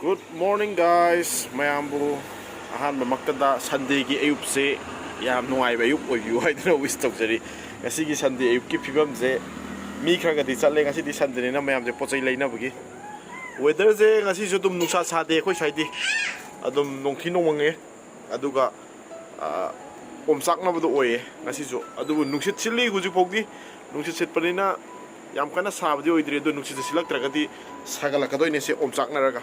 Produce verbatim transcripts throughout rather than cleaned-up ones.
Good morning, guys. ꯃꯌꯥꯝꯕꯨ ꯑꯍꯥꯟꯕꯃꯛꯇꯗ Sundayꯒꯤ ꯑꯌꯨꯛꯁꯦ ꯌꯥꯝ ꯅꯨꯡꯉꯥꯏꯕ ꯑꯌꯨꯛ ꯑꯣꯏꯕꯤꯌꯨ ꯍꯥꯏꯗꯨꯅ wish ꯇꯧꯖꯔꯤ꯫ ꯉꯁꯤꯒꯤ Sunday ꯑꯌꯨꯛꯀꯤ ꯐꯤꯕꯝꯁꯦ ꯃꯤ ꯈꯔꯒꯗꯤ ꯆꯠꯂꯦ꯫ ꯉꯁꯤꯗꯤ Sundayꯅꯤꯅ ꯃꯌꯥꯝꯁꯦ ꯄꯣꯠ ꯆꯩ ꯂꯩꯅꯕꯒꯤ꯫ Weatherꯁꯦ ꯉꯁꯤꯁꯨ ꯑꯗꯨꯝ ꯅꯨꯡꯁꯥ ꯁꯥꯗꯦ ꯑꯩꯈꯣꯏ ꯁ꯭ꯋꯥꯏꯗꯤ꯫ ꯑꯗꯨꯝ ꯅꯣꯡꯊꯤ ꯅꯣꯡꯃꯪꯉꯦ꯫ ꯑꯗꯨꯒ, ꯑ, ꯑꯣꯝꯆꯥꯛꯅꯕꯗꯣ ꯑꯣꯏꯌꯦ ꯉꯁꯤꯁꯨ꯫ ꯑꯗꯨꯕꯨ ꯅꯨꯡꯁꯤꯠ ꯁꯤꯠꯂꯤ ꯍꯧꯖꯤꯛ ꯐꯥꯎꯗꯤ꯫ ꯅꯨꯡꯁꯤꯠ ꯁꯤꯠꯄꯅꯤꯅ ꯌꯥꯝ ꯀꯟꯅ ꯁꯥꯕꯗꯤ ꯑꯣꯏꯗ꯭ꯔꯤ, ꯑꯗꯨ ꯅꯨꯡꯁꯤꯠꯁꯦ ꯁꯤꯠꯂꯛꯇ꯭ꯔꯒꯗꯤ ꯁꯥꯒꯠꯂꯛꯀꯗꯣꯏꯅꯦ ꯁꯦ ꯑꯣꯝꯆꯥꯛꯅꯔꯒ꯫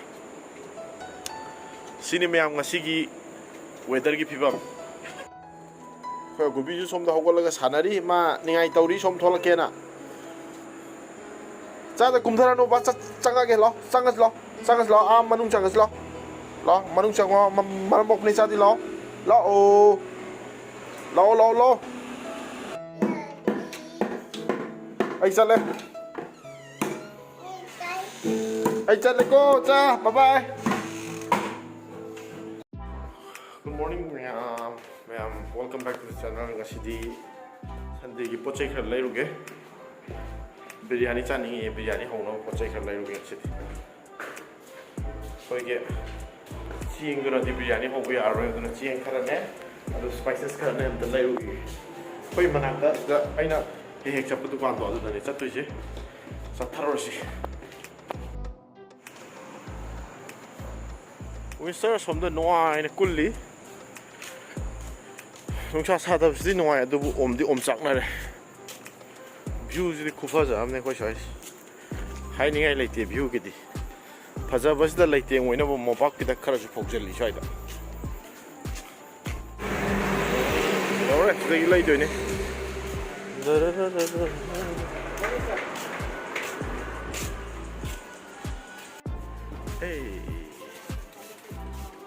ꯁꯤꯅꯤ ꯃꯌꯥꯝ ꯉꯁꯤꯒꯤ weatherꯒꯤ ꯐꯤꯕꯝ꯫ ꯑꯩꯈꯣꯏ ꯑꯒꯨꯕꯤꯁꯨ ꯁꯣꯝꯗ ꯍꯧꯒꯠꯂꯒ ꯁꯥꯟꯅꯔꯤ, ꯃꯥ ꯅꯤꯡꯉꯥꯏ ꯇꯧꯔꯤ ꯁꯣꯝ ꯊꯣꯛꯂꯛꯀꯦꯅ꯫ ꯆꯥꯗ ꯀꯨꯝꯊꯔꯅꯨ ꯕꯥ, ꯆꯠ-, ꯆꯪꯉꯒꯦ, ꯂꯥꯛꯑꯣ, ꯆꯪꯉꯁꯤ, ꯂꯥꯛꯑꯣ, ꯆꯪꯉꯁꯤ, ꯂꯥꯛꯑꯣ, ꯑꯥ, ꯃꯅꯨꯡ ꯆꯪꯉꯁꯤ, ꯂꯥꯛꯑꯣ, ꯂꯥꯛꯑꯣ, ꯃꯅꯨꯡ ꯆꯪꯉꯣ, ꯃ-, ꯃꯔꯝ ꯃꯣꯛꯄꯅꯤ, ꯆꯥꯗꯤ ꯂꯥꯛꯑꯣ, ꯂꯥꯛꯑꯣ, ꯂꯥꯛꯑꯣ, ꯂꯥꯛꯑꯣ, ꯂꯥꯛꯑꯣ꯫ ꯑꯩ ꯆꯠꯂꯦ, ꯑꯩ ꯆꯠꯂꯦꯀꯣ, ꯆꯥ, bye bye꯫ Good morning, ꯃꯌꯥꯝ, ꯃꯌꯥꯝ, welcome back to the channel꯫ ꯉꯁꯤꯗꯤ Sundayꯒꯤ ꯄꯣꯠ ꯆꯩ ꯈꯔ ꯂꯩꯔꯨꯒꯦ꯫ ꯕꯤꯔꯌꯥꯅꯤ ꯆꯥꯅꯤꯡꯉꯦ, ꯕꯤꯔꯌꯥꯅꯤ ꯍꯧꯅꯕ ꯄꯣꯠ ꯆꯩ ꯈꯔ ꯂꯩꯔꯨꯒꯦ ꯉꯁꯤꯗꯤ꯫ ꯑꯩꯈꯣꯏꯒꯤ ꯆꯦꯡꯗꯨꯅꯗꯤ ꯕꯤꯔꯌꯥꯅꯤ ꯍꯧꯕ ꯌꯥꯔꯔꯣꯏ, ꯑꯗꯨꯅ ꯆꯦꯡ ꯈꯔꯅꯦ, ꯑꯗꯨ spices ꯈꯔꯅꯦ ꯑꯝꯇ ꯂꯩꯔꯨꯒꯦ꯫ ꯑꯩꯈꯣꯏ ꯃꯅꯥꯛꯇ ꯁꯤꯗ ꯑꯩꯅ ꯍꯦꯛ ꯍꯦꯛ ꯆꯠꯄ ꯗꯨꯀꯥꯟꯗꯣ ꯑꯗꯨꯗꯅꯦ ꯆꯠꯇꯣꯏꯁꯦ꯫ ꯆꯠꯊꯔꯨꯔꯁꯤ꯫ Windsor ꯑꯁꯣꯝꯗ ꯅꯨꯡꯉꯥꯏꯅ ꯀꯨꯜꯂꯤ꯫ ꯅꯨꯡꯁꯥ ꯁꯥꯗꯕꯁꯤꯗꯤ ꯅꯨꯡꯉꯥꯏ, ꯑꯗꯨꯕꯨ ꯑꯣꯝꯗꯤ ꯑꯣꯝꯆꯥꯛꯅꯔꯦ꯫ Viewꯁꯤꯗꯤ ꯈꯨꯐꯖ ꯑꯃꯅꯦ ꯑꯩꯈꯣꯏ ꯁ꯭ꯋꯥꯏꯁꯦ꯫ ꯍꯥꯏꯅꯤꯡꯉꯥꯏ ꯂꯩꯇꯦ viewꯒꯤꯗꯤ꯫ ꯐꯖꯕꯁꯤꯗ ꯂꯩꯇꯦꯡ ꯑꯣꯏꯅꯕ ꯃꯣꯝꯄꯥꯛ ꯐꯤꯗꯛ ꯈꯔꯁꯨ ꯐꯧꯖꯜꯂꯤ ꯁ꯭ꯋꯥꯏꯗ꯫ ꯌꯧꯔꯦ, ꯁꯤꯗꯒꯤ ꯂꯩꯗꯣꯏꯅꯦ꯫ ꯑꯦ,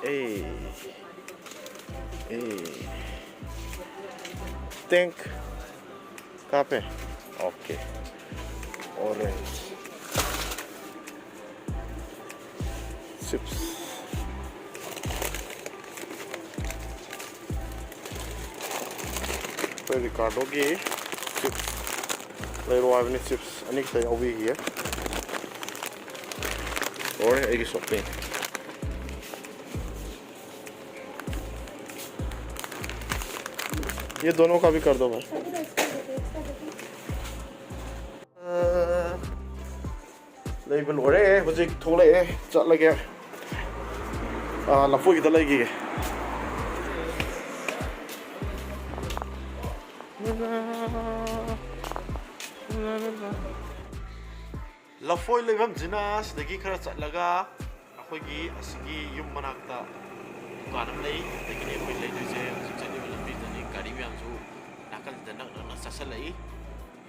ꯑꯦ, ꯑꯦ꯫ Tank ꯀꯥꯞꯄꯦ꯫ Okay. Orange. Chips꯫ ꯑꯩꯈꯣꯏ ꯔꯤꯀꯥꯔꯗꯣꯒꯤ chips ꯂꯩꯔꯣ ꯍꯥꯏꯕꯅꯤ, chips ꯑꯅꯤꯈꯛꯇ ꯌꯥꯎꯕꯤꯈꯤꯌꯦ꯫ ꯂꯣꯏꯔꯦ ꯑꯩꯒꯤ shopping꯫ ये दोनों का भी कर दो भाई। ꯑ, ꯂꯩꯕ ꯂꯣꯏꯔꯦ, ꯍꯧꯖꯤꯛ ꯊꯣꯛꯂꯛꯑꯦ, ꯆꯠꯂꯒꯦ꯫ ꯑ, ꯂꯐꯣꯏꯒꯤꯗ ꯂꯩꯈꯤꯒꯦ꯫ ꯂꯐꯣꯏ ꯂꯩꯐꯝꯁꯤꯅ ꯁꯤꯗꯒꯤ ꯈꯔ ꯆꯠꯂꯒ ꯑꯩꯈꯣꯏꯒꯤ ꯑꯁꯤꯒꯤ ꯌꯨꯝ ꯃꯅꯥꯛꯇ ꯗꯨꯀꯥꯟ ꯑꯃ ꯂꯩ꯫ ꯑꯗꯒꯤꯅꯦ ꯑꯩꯈꯣꯏ ꯂꯩꯗꯣꯏꯁꯦ꯫ ꯍꯧꯖꯤꯛ ꯆꯠꯂꯤꯕ ꯂꯝꯕꯤꯗꯅꯤ ꯒꯥꯔꯤ ꯃꯌꯥꯝꯁꯨ ꯅꯥꯀꯟꯁꯤꯗ ꯅꯛ ꯅꯛꯅ ꯆꯠꯁꯜꯂꯛꯏ꯫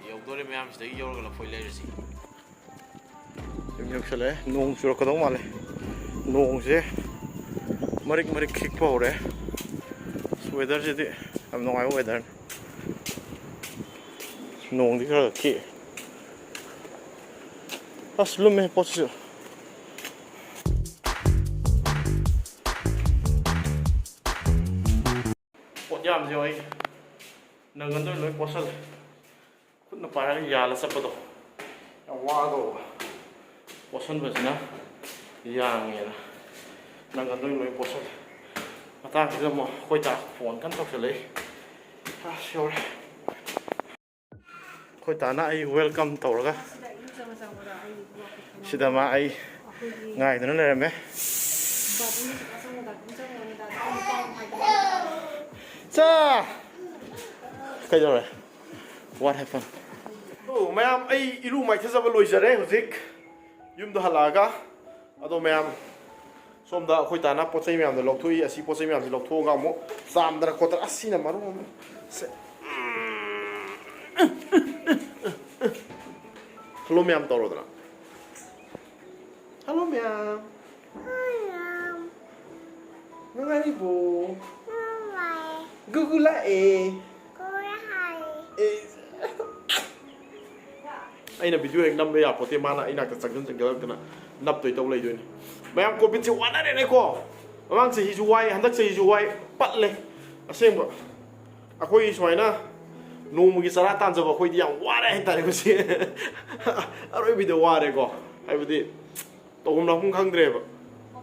ꯌꯧꯗꯣꯔꯦ ꯃꯌꯥꯝ, ꯁꯤꯗꯒꯤ ꯌꯧꯔꯒ ꯂꯐꯣꯏ ꯂꯩꯔꯁꯤ꯫ ꯌꯨꯝ ꯌꯧꯁꯜꯂꯛꯑꯦ꯫ ꯅꯣꯡ ꯆꯨꯔꯛꯀꯗꯧ ꯃꯥꯜꯂꯦ꯫ ꯅꯣꯡꯁꯦ ꯃꯔꯤꯛ ꯃꯔꯤꯛ ꯈꯤꯛꯄ ꯍꯧꯔꯦ꯫ ꯋꯦꯗꯔꯁꯤꯗꯤ ꯌꯥꯝ ꯅꯨꯡꯉꯥꯏꯕ ꯋꯦꯗꯔꯅꯤ꯫ ꯅꯣꯡꯗꯤ ꯈꯔ ꯈꯔ ꯈꯤꯛꯑꯦ꯫ ꯑꯁ, ꯂꯨꯝꯃꯦ ꯄꯣꯠꯁꯤꯁꯨ꯫ ꯄꯣꯠ ꯌꯥꯝꯁꯦ ꯑꯩ ꯅꯪꯒꯟꯗ ꯂꯣꯏ ꯄꯣꯠꯁꯜꯂꯦ꯫ ꯈꯨꯠꯅ ꯄꯥꯏꯔꯒ ꯌꯥꯜꯂ ꯆꯠꯄꯗꯣ ꯌꯥꯝ ꯋꯥꯗꯧꯕ꯫ ꯄꯣꯠꯁꯟꯕꯁꯤꯅ ꯌꯥꯡꯉꯦꯅ ꯅꯪꯒꯟꯗ ꯂꯣꯏ ꯄꯣꯠꯁꯜꯂꯦ꯫ ꯃꯇꯥꯡꯁꯤꯗ ꯑꯃꯨꯛ ꯑꯩꯈꯣꯏ ꯗꯥ ꯐꯣꯟ ꯀꯟꯅ ꯇꯧꯁꯜꯂꯛꯏ꯫ ꯑꯁ, ꯌꯧꯔꯦ꯫ ꯑꯩꯈꯣꯏ ꯗꯥꯅ ꯑꯩ ꯋꯦꯜꯀꯝ ꯇꯧꯔꯒ ꯁꯤꯗ ꯃꯥ ꯑꯩ ꯉꯥꯏꯗꯨꯅ ꯂꯩꯔꯝꯃꯦ꯫ ꯆꯥ! ꯀꯩꯗꯧꯔꯦ? What happened? ꯑꯣ, ꯃꯌꯥꯝ, ꯑꯩ ꯏꯔꯨ ꯃꯥꯏꯊꯖꯕ ꯂꯣꯏꯖꯔꯦ ꯍꯧꯖꯤꯛ ꯌꯨꯝꯗ ꯍꯜꯂꯛꯑꯒ꯫ ꯑꯗꯣ ꯃꯌꯥꯝ, ꯁꯣꯝꯗ ꯑꯩꯈꯣꯏ ꯗꯥꯅ ꯄꯣꯠ ꯆꯩ ꯃꯌꯥꯝꯗꯣ ꯂꯧꯊꯣꯛꯏ꯫ ꯑꯁꯤ ꯄꯣꯠ ꯆꯩ ꯃꯌꯥꯝꯁꯤ ꯂꯧꯊꯣꯛꯑꯒ ꯑꯃꯨꯛ ꯆꯥꯝꯗꯅ ꯈꯣꯠꯇꯅ, ꯑꯁꯤꯅ ꯃꯔꯣꯟ ꯑꯃ꯫ ꯁꯦ꯫ ꯍꯜꯂꯣ ꯃꯌꯥꯝ ꯇꯧꯔꯣꯗꯅ꯫ ꯍꯜꯂꯣ ꯃꯌꯥꯝ꯫ ꯅꯨꯡꯉꯥꯏꯔꯤꯕꯣ? ꯒꯨꯒꯨ ꯂꯥꯛꯑꯦ꯫ ꯑꯦ꯫ ꯑꯩꯅ ꯚꯤꯗꯤꯑꯣ ꯍꯦꯛ ꯅꯝꯕ ꯌꯥꯄꯣꯠꯇꯦ, ꯃꯥꯅ ꯑꯩ ꯅꯥꯛꯇ ꯆꯪꯁꯤꯟ ꯆꯪꯁꯤꯜꯂꯛꯇꯅ ꯅꯞꯇꯣꯏ ꯇꯧ ꯂꯩꯗꯣꯏꯅꯦ꯫ ꯃꯌꯥꯝ, ꯀꯣꯚꯤꯠꯁꯦ ꯋꯥꯅꯔꯦꯅꯦꯀꯣ꯫ ꯃꯃꯥꯡ ꯆꯍꯤꯁꯨ ꯋꯥꯏ, ꯍꯟꯗꯛ ꯆꯍꯤꯁꯨ ꯋꯥꯏ, ꯄꯠꯂꯦ꯫ ꯑꯁꯦꯡꯕ꯫ ꯑꯩꯈꯣꯏ ꯁꯨꯃꯥꯏꯅ ꯅꯣꯡꯃꯒꯤ ꯆꯔꯥ ꯇꯥꯟꯖꯕ ꯑꯩꯈꯣꯏꯗꯤ ꯌꯥꯝ ꯋꯥꯔꯦ ꯍꯥꯏꯇꯥꯔꯦ ꯃꯁꯤ꯫ ꯑꯔꯣꯏꯕꯤꯗ ꯋꯥꯔꯦꯀꯣ꯫ ꯍꯥꯏꯕꯗꯤ ꯇꯧꯐꯝ ꯂꯥꯛꯐꯝ ꯈꯪꯗ꯭ꯔꯦꯕ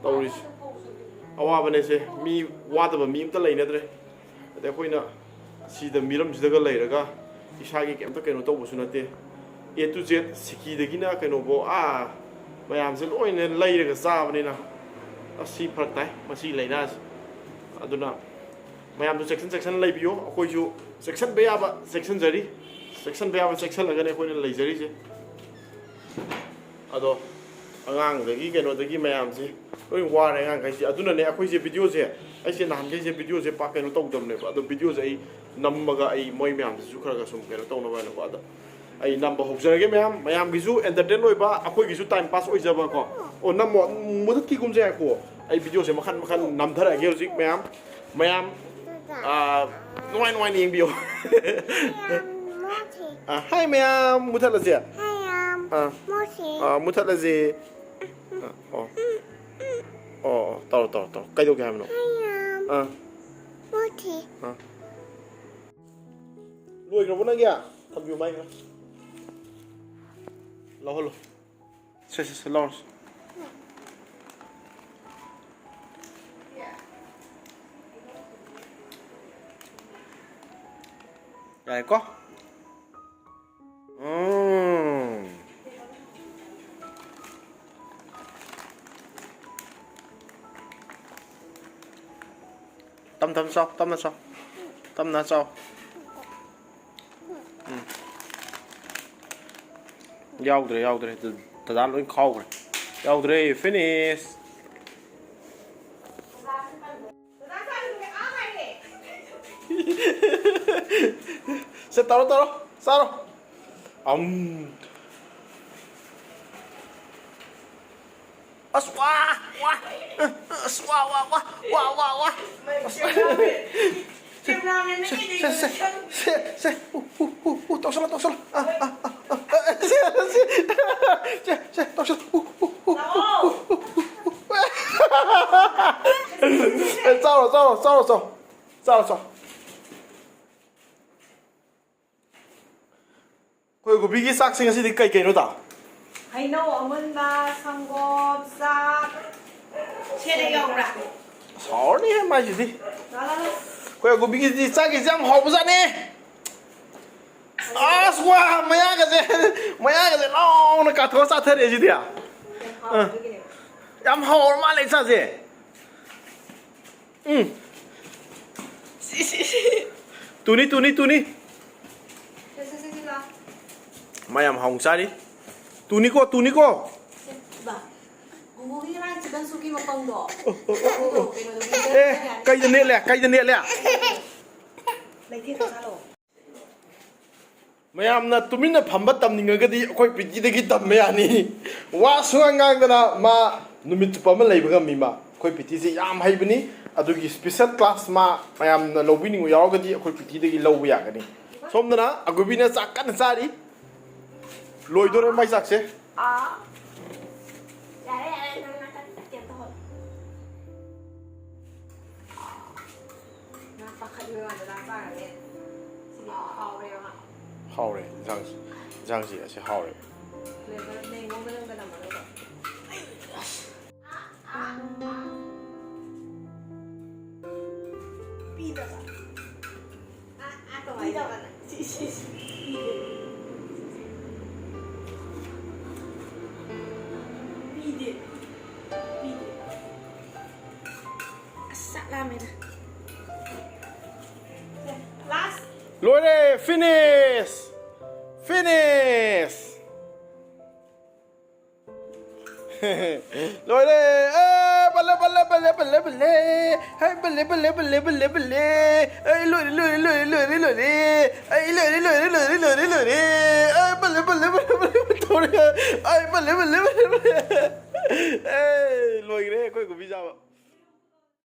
ꯇꯧꯔꯤꯁꯦ꯫ ꯑꯋꯥꯕꯅꯦꯁꯦ꯫ ꯃꯤ ꯋꯥꯗꯕ ꯃꯤ ꯑꯝꯇ ꯂꯩꯅꯗ꯭ꯔꯦ꯫ ꯑꯗꯩ ꯑꯩꯈꯣꯏꯅ ꯁꯤꯗ ꯃꯤꯔꯝꯁꯤꯗꯒ ꯂꯩꯔꯒ ꯏꯁꯥꯒꯤ ꯀꯩꯝꯇ ꯀꯩꯅꯣ ꯇꯧꯕꯁꯨ ꯅꯠꯇꯦ꯫ A to Z, ꯁꯤꯀꯤꯗꯒꯤꯅ ꯀꯩꯅꯣꯐꯥꯎ, ꯑꯥ, ꯃꯌꯥꯝꯁꯦ ꯂꯣꯏꯅ ꯂꯩꯔꯒ ꯆꯥꯕꯅꯤꯅ꯫ ꯑꯁ, ꯁꯤ ꯐꯔꯛ ꯇꯥꯏ ꯃꯁꯤ ꯂꯥꯏꯅꯥꯁꯦ꯫ ꯑꯗꯨꯅ ꯃꯌꯥꯝꯁꯨ ꯆꯦꯛꯁꯤꯟ ꯆꯦꯛꯁꯤꯟꯅ ꯂꯩꯕꯤꯌꯨ꯫ ꯑꯩꯈꯣꯏꯁꯨ ꯆꯦꯛꯁꯤꯟꯕ ꯌꯥꯕ ꯆꯦꯛꯁꯤꯟꯖꯔꯤ꯫ ꯆꯦꯛꯁꯤꯟꯕ ꯌꯥꯕ ꯆꯦꯛꯁꯤꯜꯂꯒꯅꯦ ꯑꯩꯈꯣꯏꯅ ꯂꯩꯖꯔꯤꯁꯦ꯫ ꯑꯗꯣ ꯑꯉꯥꯡꯗꯒꯤ ꯀꯩꯅꯣꯗꯒꯤ ꯃꯌꯥꯝꯁꯦ ꯂꯣꯏ ꯋꯥꯔꯦ ꯑꯉꯥꯡꯈꯩꯁꯦ꯫ ꯑꯗꯨꯅꯅꯦ ꯑꯩꯈꯣꯏꯁꯦ videoꯁꯦ, ꯑꯩꯁꯦ ꯅꯍꯥꯟꯈꯩꯁꯦ videoꯁꯦ ꯄꯥꯛ ꯀꯩꯅꯣ ꯇꯧꯗꯕꯅꯦꯕ꯫ ꯑꯗꯣ videoꯁꯦ ꯑꯩ ꯅꯝꯃꯒ ꯑꯩ ꯃꯣꯏ ꯃꯌꯥꯝꯗꯁꯨ ꯈꯔ ꯈꯔ ꯁꯨꯝ ꯀꯩꯅꯣ ꯇꯧꯅꯕ ꯍꯥꯏꯅꯀꯣ꯫ ꯑꯗ ꯑꯩ ꯅꯝꯕ ꯍꯧꯖꯔꯒꯦ ꯃꯌꯥꯝ, ꯃꯌꯥꯝꯒꯤꯁꯨ entertain ꯑꯣꯏꯕ, ꯑꯩꯈꯣꯏꯒꯤꯁꯨ time pass ꯑꯣꯏꯖꯕꯀꯣ꯫ ꯑꯣ, ꯅꯝꯃꯣ, ꯃꯨꯊꯠꯈꯤꯒꯨꯝꯁꯦ, ꯉꯥꯏꯈꯣ꯫ ꯑꯩ videoꯁꯦ ꯃꯈꯟ ꯃꯈꯟ ꯅꯝꯊꯔꯛꯑꯒꯦ ꯍꯧꯖꯤꯛ ꯃꯌꯥꯝ꯫ ꯃꯌꯥꯝ, ꯑꯥ, ꯅꯨꯡꯉꯥꯏ ꯅꯨꯡꯉꯥꯏꯅ ꯌꯦꯡꯕꯤꯌꯨ꯫ ꯑꯥ, hi ꯃꯌꯥꯝ, ꯃꯨꯊꯠꯂꯁꯦ꯫ ꯑꯥ, ꯑꯥ, ꯃꯨꯊꯠꯂꯁꯦ꯫ ꯑꯥ, ꯑꯣ꯫ ꯑꯣ, ꯑꯣ, ꯇꯧꯔꯣ, ꯇꯧꯔꯣ, ꯇꯧꯔꯣ꯫ ꯀꯩꯗꯧꯒꯦ ꯍꯥꯏꯕꯅꯣ? ꯑꯥ꯫ ꯑꯥ꯫ ꯂꯣꯏꯈ꯭ꯔꯕꯣ ꯅꯪꯒꯤ? ꯊꯝꯕꯤꯌꯨ ꯃꯥꯏ ꯈꯔ꯫ ꯂꯧꯍꯜꯂꯣ꯫ ꯁꯦ, ꯁꯦ, ꯁꯦ, ꯂꯧꯔꯁꯤ꯫ ꯌꯥꯔꯦꯀꯣ? ꯎꯝ꯫ ꯇꯞ ꯇꯞ ꯆꯥꯎ, ꯇꯞꯅ ꯆꯥꯎ, ꯇꯞꯅ ꯆꯥꯎ꯫ ꯎꯝ꯫ ꯌꯥꯎꯗ꯭ꯔꯦ, ꯌꯥꯎꯗ꯭ꯔꯦ꯫ ꯗ-, ꯗꯗꯥ ꯂꯣꯏ ꯈꯥꯎꯈ꯭ꯔꯦ꯫ ꯌꯥꯎꯗ꯭ꯔꯦ, finish꯫ ꯁꯦ, ꯇꯧꯔꯣ, ꯇꯧꯔꯣ, ꯆꯥꯔꯣ꯫ ꯑꯝ꯫ ꯑꯁ, ꯋꯥ, ꯋꯥ, ꯑꯁ, ꯋꯥ, ꯋꯥ, ꯋꯥ, ꯋꯥ, ꯋꯥ, ꯋꯥ꯫ ꯑꯁ꯫ ꯁꯦ, ꯁꯦ, ꯁꯦ, ꯁꯦ, ꯁꯦ, ꯎ, ꯎ, ꯎ, ꯎ, ꯇꯧꯁꯜꯂꯣ, ꯇꯧꯁꯜꯂꯣ꯫ ꯑ, ꯑ, ꯑ, ꯑ, ꯁꯦ, ꯁꯦ, ꯁꯦ, ꯁꯦ, ꯁꯦ, ꯇꯧꯁꯜꯂꯣ꯫ ꯎ, ꯎ, ꯎ, ꯎ, ꯎ, ꯎ, ꯎ꯫ ꯑꯦ, ꯆꯥꯎꯔꯣ, ꯆꯥꯎꯔꯣ, ꯆꯥꯎꯔꯣ, ꯆꯥꯎ꯫ ꯆꯥꯎꯔꯣ, ꯆꯥꯎ꯫ ꯑꯩꯈꯣꯏ ꯒꯣꯕꯤꯒꯤ ꯆꯥꯛꯁꯦ ꯉꯁꯤꯗꯤ ꯀꯩ ꯀꯩꯅꯣ ꯇꯥ? ꯍꯩꯅꯧ ꯑꯃꯨꯟꯕ, ꯁꯪꯒꯣꯝ, ꯆꯥꯛ꯫ ꯁꯦꯗ ꯌꯥꯎꯕ꯭ꯔꯥ? ꯁꯥꯎꯔꯅꯤꯍꯦ ꯃꯥꯏꯁꯤꯗꯤ꯫ ꯂꯥ, ꯂꯥ, ꯂꯥ꯫ ꯑꯩꯈꯣꯏ ꯑꯒꯨꯕꯤꯒꯤꯗꯤ ꯆꯥꯛꯀꯤꯁꯦ ꯌꯥꯝ ꯍꯥꯎꯕꯖꯥꯠꯅꯦ꯫ ꯑꯁ ꯋꯥ, ꯃꯌꯥꯒꯁꯦ, ꯃꯌꯥꯒꯁꯦ ꯂꯥꯎꯅ ꯀꯥꯊꯣꯛꯑ ꯆꯥꯊꯔꯦ ꯁꯤꯗꯤ꯫ ꯑ, ꯌꯥꯝ ꯍꯥꯎꯔ ꯃꯥꯜꯂꯦ ꯆꯥꯁꯦ꯫ ꯎꯝ꯫ ꯁꯤ, ꯁꯤ, ꯁꯤ꯫ ꯇꯨꯅꯤ, ꯇꯨꯅꯤ, ꯇꯨꯅꯤ꯫ ꯁꯦ, ꯁꯦ, ꯁꯦ, ꯁꯦ, ꯂꯥꯎ꯫ ꯃꯥ ꯌꯥꯝ ꯍꯥꯎꯅ ꯆꯥꯔꯤ꯫ ꯇꯨꯅꯤꯀꯣ, ꯇꯨꯅꯤꯀꯣ꯫ ꯁꯦ, ꯕꯥ꯫ ꯒꯨꯒꯨꯒꯤ ꯉꯔꯥꯡ chicken soupꯀꯤ ꯃꯄꯪꯗꯣ꯫ ꯑꯣ, ꯑꯣ, ꯑꯣ, ꯑꯣ, ꯑꯣ꯫ ꯑꯗꯨꯗꯣ ꯀꯩꯅꯣꯗꯣ ꯑꯦ, ꯀꯩꯗ ꯅꯦꯠꯂꯦ? ꯀꯩꯗ ꯅꯦꯠꯂꯦ? ꯂꯩꯊꯦꯛꯈ꯭ꯔ ꯖꯥꯠꯂꯣ? ꯃꯌꯥꯝꯅ ꯇꯨꯃꯤꯟꯅ ꯐꯝꯕ ꯇꯝꯅꯤꯡꯉꯒꯗꯤ ꯑꯩꯈꯣꯏ ꯄ꯭ꯔꯤꯇꯤꯗꯒꯤ ꯇꯝꯕ ꯌꯥꯅꯤ꯫ ꯋꯥ ꯁꯨꯉꯥꯡ ꯉꯥꯡꯗꯅ ꯃꯥ ꯅꯨꯃꯤꯠ ꯆꯨꯞꯄ ꯑꯃ ꯂꯩꯕ ꯉꯝꯃꯤ ꯃꯥ꯫ ꯑꯩꯈꯣꯏ ꯄ꯭ꯔꯤꯇꯤꯁꯦ ꯌꯥꯝ ꯍꯩꯕꯅꯤ꯫ ꯑꯗꯨꯒꯤ special class ꯃꯥ ꯃꯌꯥꯝꯅ ꯂꯧꯕꯤꯅꯤꯡꯕ ꯌꯥꯎꯔꯒꯗꯤ ꯑꯩꯈꯣꯏ ꯄ꯭ꯔꯤꯇꯤꯗꯒꯤ ꯂꯧꯕ ꯌꯥꯒꯅꯤ꯫ ꯁꯣꯝꯗꯅ ꯑꯒꯨꯕꯤꯅ ꯆꯥꯛ ꯀꯟꯅ ꯆꯥꯔꯤ꯫ ꯂꯣꯏꯗꯣꯔꯦ ꯃꯥꯏ ꯆꯥꯛꯁꯦ꯫ ꯑꯥ꯫ ꯌꯥꯔꯦ, ꯌꯥꯔꯦ, ꯅꯪ ꯅꯥꯀꯟ ꯀꯩꯝ ꯇꯧꯍꯜꯂꯣ꯫ ꯉꯥ ꯄꯥꯈꯠꯂꯤꯕ ꯃꯥꯗꯣ ꯆꯥꯛ ꯆꯥꯔꯅꯤ꯫ ꯁꯤꯗꯤ ꯍꯥꯎꯔꯦꯕ ꯉꯥ꯫ ꯍꯥꯎꯔꯦ, ꯏꯟꯁꯥꯡꯁꯤ, ꯏꯟꯁꯥꯡꯁꯤ ꯑꯁꯤ ꯍꯥꯎꯔꯦ꯫ Flavour ꯃꯦꯡꯒꯣ ꯃꯅꯝꯒ ꯅꯝꯃꯒꯀꯣ꯫ ꯄꯤꯗꯕ꯫ ꯄꯤꯗꯕ꯫ ꯁꯤ, ꯁꯤ, ꯁꯤ꯫ ꯄꯤꯗꯦ꯫ ꯄꯤꯗꯦ꯫ ꯑꯁ, ꯆꯥꯛ ꯂꯥꯝꯃꯦꯗ꯫ Last꯫ ꯂꯣꯏꯔꯦ, finish! Finish! ꯂꯣꯏꯔꯦ! ꯑꯦ, ꯕꯜꯂꯦ, ꯕꯜꯂꯦ, ꯕꯜꯂꯦ, ꯕꯜꯂꯦ, ꯕꯜꯂꯦ! ꯍꯩ, ꯕꯜꯂꯦ, ꯕꯜꯂꯦ, ꯕꯜꯂꯦ, ꯕꯜꯂꯦ, ꯕꯜꯂꯦ! ꯑꯩ ꯂꯣꯏꯔꯦ, ꯂꯣꯏꯔꯦ, ꯂꯣꯏꯔꯦ, ꯂꯣꯏꯔꯦ, ꯂꯣꯏꯔꯦ! ꯑꯩ ꯂꯣꯏꯔꯦ, ꯂꯣꯏꯔꯦ, ꯂꯣꯏꯔꯦ, ꯂꯣꯏꯔꯦ, ꯂꯣꯏꯔꯦ! ꯑꯩ ꯕꯜꯂꯦ, ꯕꯜꯂꯦ, ꯕꯜꯂꯦ, ꯕꯜꯂꯦ, ꯇꯧꯔꯦ! ꯑꯩ ꯕꯜꯂꯦ, ꯕꯜꯂꯦ, ꯕꯜꯂꯦ, ꯕꯜꯂꯦ! ꯑꯦ, ꯂꯣꯏꯈ꯭ꯔꯦ ꯑꯩꯈꯣꯏ ꯀꯣꯐꯤ ꯆꯥꯕ꯫